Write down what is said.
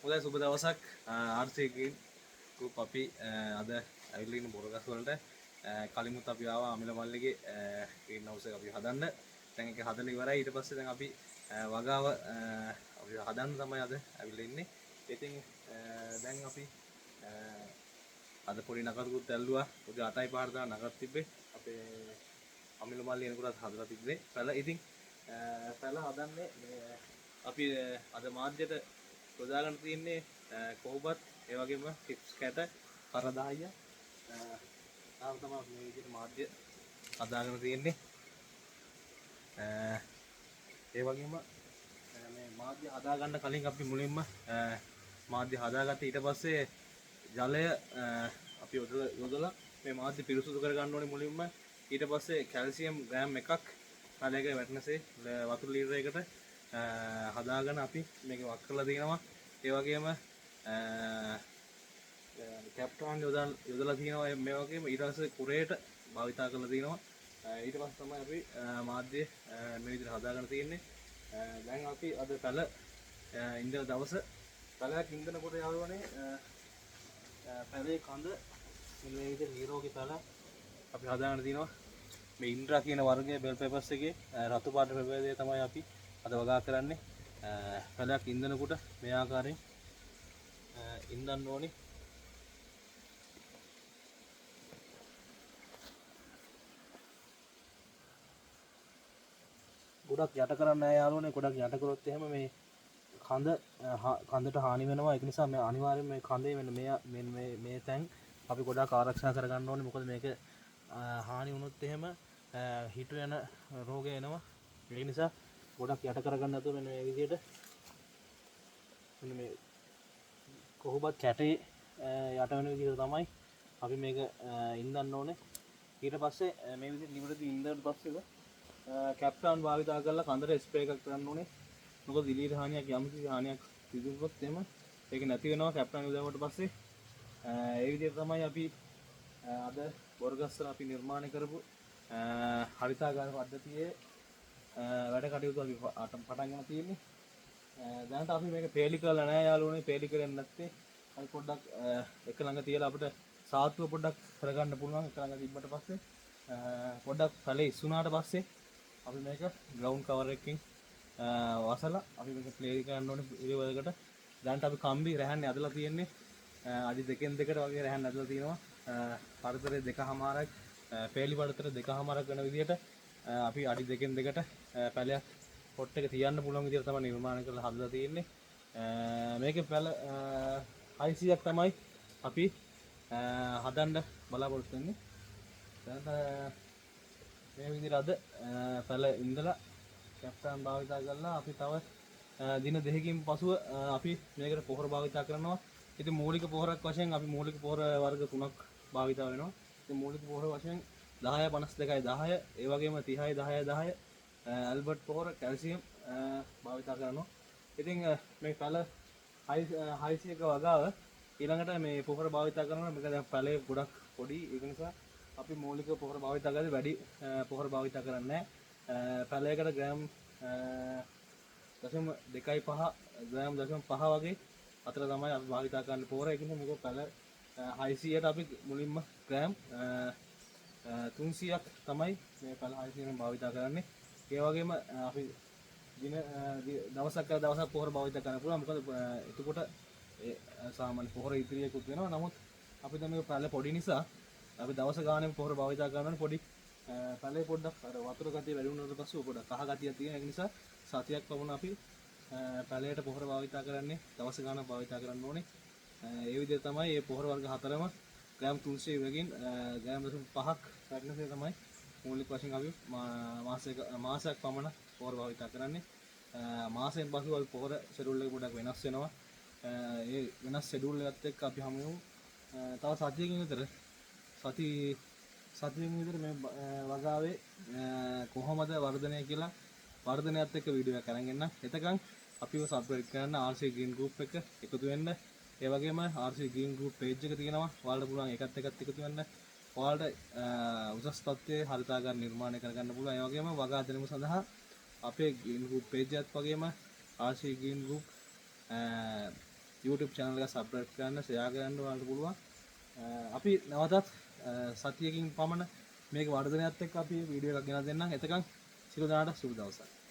හොඳයි, සුබ දවසක්. RC Green Group අපි අද ඇවිල්ලා ඉන්න බොරගස් වලට. කලිමුත් අපි ආවා අමිල මල්ලිගේ ග්‍රීන් හවුස් එක අපි හදන්න. දැන් ඒක හදලා ඉවරයි. ඊට පස්සේ දැන් අපි වගාව අපි හදන්න තමයි අද ඇවිල්ලා ඉන්නේ. ඉතින් දැන් අපි අද පොඩි නකතුකුත් ඇල්ලුවා. උදේ 8යි පාර දාන නකත් තිබ්බේ. අපේ අමිල මල්ලි එනකොටත් හදලා තිබ්බේ. පැල ඉතින් පැල හදන්නේ මේ අපි අද මාධ්‍යට යොදාගන්න තියෙන්නේ කොහොබත්, ඒ වගේම චිප්ස් කැට කරදාය. තාම තමයි මේ විදිහට මාධ්‍ය හදාගෙන තියෙන්නේ. ඒ වගේම මේ මාධ්‍ය හදාගන්න කලින් අපි මුලින්ම මාධ්‍ය හදාගත්ත ඊට පස්සේ ජලය අපි යොදලා මේ මාධ්‍ය පිරිසුදු කරගන්න ඕනේ මුලින්ම. ඊට පස්සේ කැල්සියම් ග්‍රෑම් 1ක් පැලයක වැටෙනසේ වතුර ලීටරයකට හදාගෙන අපි මේක වක් කරලා තියෙනවා. ඒ වගේම කැප්ටාන් යොදලා තියෙනවා. මේ වගේම ඊට පස්සේ කුරේට භාවිතා කරලා තියෙනවා. ඊට පස්සේ තමයි අපි මාධ්‍ය මේ විදිහට හදාගෙන තියෙන්නේ. දැන් අපි අද පැල ඉන්දන දවස. පැලයක් ඉන්දනකොට යාළුවනේ, පැලේ කඳ මෙන්න මේ විදිහට නිරෝගී පැල අපි හදාගෙන තිනවා. මේ ඉන්ද්‍රා කියන වර්ගයේ බෙල් පෙපර්ස් එකේ රතු පාට ප්‍රභේදය තමයි අපි අද වගා කරන්නේ. පැලයක් ඉන්දනකොට මේ ආකාරයෙන් ඉන්දන්න ඕනේ. ගොඩක් යට කරන්න නෑ යාළුවනේ. ගොඩක් යට කරොත් එහෙම මේ කඳට හානි වෙනවා. ඒක නිසා මේ අනිවාර්යයෙන් මේ කඳේ මෙන්න මේ මේ තැන් අපි ගොඩාක් ආරක්ෂා කරගන්න ඕනේ. මොකද මේක හානි වුණොත් එහෙම හිට යන රෝගය එනවා. ඒ නිසා ගොඩක් යට කරගන්න නැතුව මෙන්න මේ විදිහට මෙන්න මේ කොහොමත් කැටේ යට වෙන විදිහට තමයි අපි මේක ඉන්දන්න ඕනේ. ඊට පස්සේ මේ විදිහට නිවැරදි ඉන්දන්න පස්සේ කැප්ටාන් භාවිතා කරලා කඳට ස්ප්‍රේ එකක් කරන්න ඕනේ. මොකද දිලීර හානියක් යම් කිසි හානියක් සිදු වුණොත් එහෙම ඒක නැති වෙනවා කැප්ටාන් යොදාගත්තට පස්සේ. ඒ විදිහට තමයි අපි අද බොරගස්වල අපි නිර්මාණය කරපු හරිතාගාර පද්ධතියේ වැඩ කටයුතු අපි පටන් ගන්න තියෙන්නේ. දැනට අපි මේක පේලි කරලා නෑ යාළුවනේ. පේලි කරන්නේ නැත්තේ අපි පොඩ්ඩක් එක ළඟ තියලා අපිට සාත්තුව පොඩ්ඩක් කරගන්න පුළුවන්. එක ළඟ තිබ්බට පස්සේ පොඩ්ඩක් පැලේ ඉස්සුනාට පස්සේ අපි මේක ග්‍රවුන්ඩ් කවර් එකකින් වසලා අපි මේක ප්ලේ කරන්න ඕනේ ඉරිවලකට. දැනට අපි කම්බි රැහන් ඇදලා තියෙන්නේ. අඩි දෙකෙන් දෙකට වගේ රැහන් ඇදලා තියෙනවා. පරතරේ දෙකහමාරක්, පේලි පරතර දෙකහමාරක් වෙන විදිහට අපි අඩි දෙකෙන් දෙකට පැලයක් පොට් එක තියන්න පුළුවන් විදිහට තමයි නිර්මාණය කරලා හදලා තියෙන්නේ. මේකේ පැල 600ක් තමයි අපි හදන්න බලාපොරොත්තු වෙන්නේ. දැනට මේ විදිහට අද පැල ඉඳලා කැප්ටන් භාවිතා කරලා අපි තව දින දෙකකින් පසුව අපි මේකට පොහොර භාවිතා කරනවා. ඉතින් මූලික පොහොරක් වශයෙන් අපි මූලික පොහොර වර්ග තුනක් භාවිතා වෙනවා. ඉතින් මූලික පොහොර වශයෙන් 10 52 10, ඒ වගේම 30 10 10, ඇල්බර්ට් පොහොර, කැල්සියම් භාවිතා කරනවා. ඉතින් මේ පැල 600ක වගාව ඊළඟට මේ පොහොර භාවිතා කරනවා. මේක දැන් පැලේ ගොඩක් පොඩි. ඒක නිසා අපි මූලික පොහොර භාවිතා කරද්දී වැඩි පොහොර භාවිතා කරන්නේ නැහැ. පැලයකට ග්‍රෑම් දශම දෙකයි පහ, ග්‍රෑම් දශම පහ වගේ අතර තමයි අපි භාවිතා කරන්නේ පොහොර. ඒ කියන්නේ මේක පැල 600ට අපි මුලින්ම ග්‍රෑම් 300ක් තමයි මේ පැල 600න් භාවිතා කරන්නේ. ඒ වගේම අපි දවසක් කර දවසක් පොහොර භාවිතා කරන්න පුළුවන්. මොකද එතකොට ඒ සාමාන්‍ය පොහොර ඉතිරියකුත් වෙනවා. නමුත් අපි දැන් මේක පැල පොඩි නිසා අපි දවස ගානේ පොහොර භාවිතා කරනවනේ. පොඩි පැලේ පොඩ්ඩක් අර වතුර ගතිය වැඩි වුණාට පස්සේ පොඩ්ඩක් කහ ගතියක් තියෙන. ඒක නිසා සතියක් පමණ අපි පැලයට පොහොර භාවිතා කරන්නේ දවස ගානක් භාවිතා කරන්න ඕනේ. ඒ විදිහට තමයි මේ පොහොර වර්ග හතරම ග්‍රෑම් 300 වගින් ග්‍රෑම් දශම පහක් වැටෙනසේ තමයි මූලික වශයෙන් අපි මාසයක් පමණ පොහොර භාවිතා කරන්නේ. මාසයෙන් පසු අපි පොහොර ෂෙඩියුල් එක පොඩ්ඩක් වෙනස් වෙනවා. ඒ වෙනස් ෂෙඩියුල් එකත් එක්ක අපි හමු වෙමු. තව සතියකින් විතර, සතියකින් විතර මේ වගාවේ කොහොමද වර්ධනය කියලා වර්ධනයත් එක්ක වීඩියෝ එකක් අරන් එන්න. එතකන් අපිව සබ්ස්ක්‍රයිබ් කරන්න, RC Green Group එක එකතු වෙන්න. ඒ වගේම RC Green Group page එක තියෙනවා. ඔයාලට පුළුවන් ඒකත් එක්කත් එකතු වෙන්න. ඔයාලට උසස් තත්ත්වයේ හරිතාගාර නිර්මාණය කරගන්න පුළුවන්. ඒ වගේම වගා දැනීම සඳහා අපේ Green Group page එකත් වගේම RC Green Group YouTube channel එක subscribe කරන්න, share කරන්න ඔයාලට පුළුවන්. අපි නැවතත් සතියකින් පමණ මේක වර්ධනයත් එක්ක අපි වීඩියෝ එකක් ගෙනත් දෙන්නම්. එතකන් සියලු දෙනාට සුබ දවසක්.